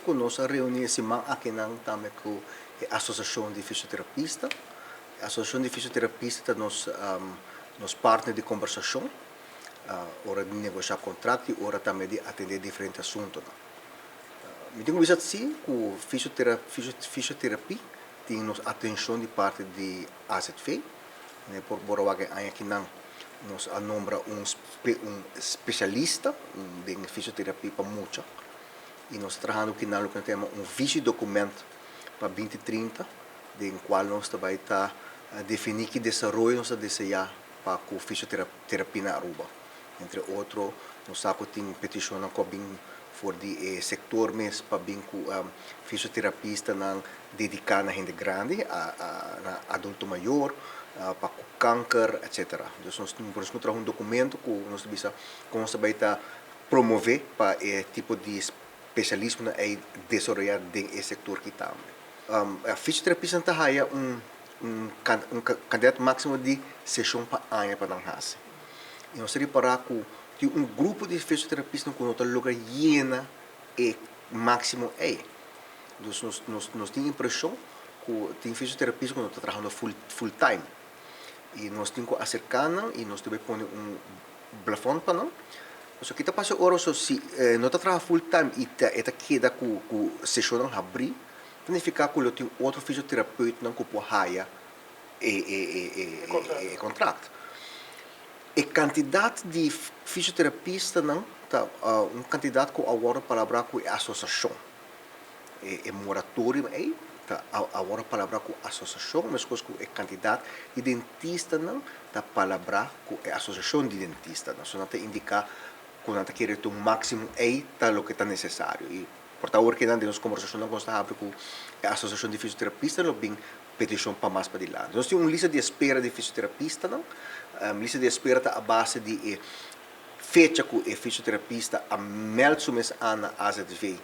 Ku nos a reuní e siman akinan tambe ku e Asosiashon di Fisioterapista. E Asosiashon di Fisioterapista ta nos nos partner di kombersashon ora di negoshá kontrakt i ora tambe di atendé diferente asuntunan. Mi tin ku bisa si ku fisioterapia tin nos atenshon di parti di AZV. Ne por bora wak e aña akinan nos a nombra un un spesialista den fisioterapia pa mucha. I nos ta trahando kinan loke nos ta yama un visiedocument pa 2030, den cual nos ta bay ta defini ki desaroyo nos ta desea pa cu fisioterapia na Aruba. Entre otro, nos sa cu tin peticionnan cu a bin for di e sector mes pa bin cu fisioterapistanan dedica na hende grandi, na adulto mayor, pa cu kanker, etcetera. Dus nos nos traha un documento cu nos ta bisa con nos ta bay ta promové pa e tipo di spesialismonan ei desaroyá den e sektor ki tambe. Fisioterapistanan ta haya un un kantidat máksimo di seshon pa aña pa nan hasi. I nos ta ripará ku tin un grupo di fisioterapistanan ku no ta logra yena e máksimo ei. Dus nos nos nos tin impreshon ku tin fisioterapista ku no ta trahando full full time. I nos tin ku aserká nan i nos debe pone un blafòn pa nan. Pasobra ki ta pasa ora so si e no ta traha full time i ta e ta keda ku ku seshonnan habrí, ta nifiká ku lo tin otro fisioterapeutnan ku por haya e e e e e kontrakt. E kantidat di fisioterapistanan ta un kantidat ku a wòrdu palabrá ku e asosashon. E moratorium ei ta awor a palabrá ku asosiashon, meskos ku e kantidat di dentistanan ta palabrá ku e asosiashon di dentistanan. So nan ta indiká ku nan ta kere ta un máksimo ei ta loke ta nesesario. I por ta awor ke nan den nos kombersashonnan ku nos ta habri ku e asosiashon di fisioterapistanan lo bin petishon pa mas padilanti. Nos tin un lista di espera di fisioterapistanan. Lista di espera ta a base di e fecha ku e fisioterapista a mèld su mes an na AZV.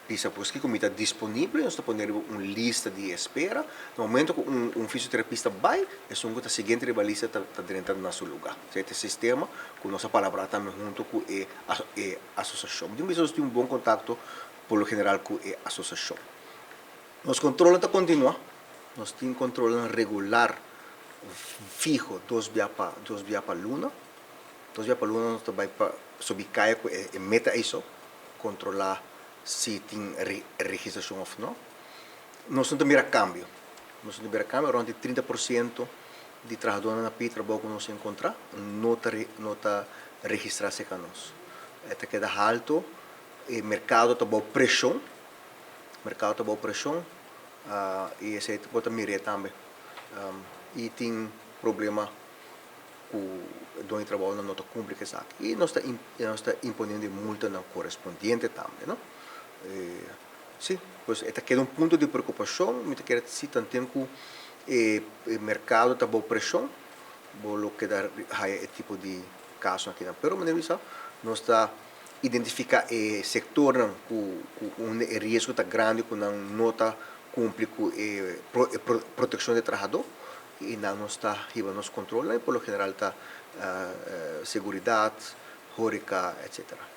Bisa pues kiko mi ta disponible, nos ta pone riba un lista di espera. Na momento ku un fisioterapista bai, esun ku ta siguiente riba lista ta drenta na su luga. Esei ta e sistema ku nos a palabrá tambe hunto ku e e asosiashon. Mi tin bisa nos tin un bon kontakto por lo general ku e asosiashon. Nos kontrolnan ta kontinuá. Nos tin kontrolnan regular fiho 2 bia pa luna. 2 bia pa luna nos ta bai pa subi kaya ku e meta ei so, kontrolá si tin registrashon òf no. Nos no ta mira kambio. Nos no ta mira kambio. Rònt di 30% di trahadónan na pidi trabou ku nos enkontrá no ta registrá serka nos. E ta keda haltu, e merkado ta bou preshon, merkado ta bou preshon i esei bo ta mir'é tambe. I tin problema ku doño di trabounan no ta kumpli ku esaki. I nos ta imponiendo e multanan korespondiente tambe, no? Sí, pues e ta keda un punto di preokupashon. Mi ta kere si tanten ku e merkado ta bou preshon, bo lo keda haya e tipo di kasonan akinan. Pero manera mi bisa, nos ta identifiká e sektornan ku unda e riesgo ta grandi ku nan no ta kumpli ku e protekshon di trahadó i nan nos ta hiba nos kontrolnan i por lo general ta seguridat, horeca, etcetera.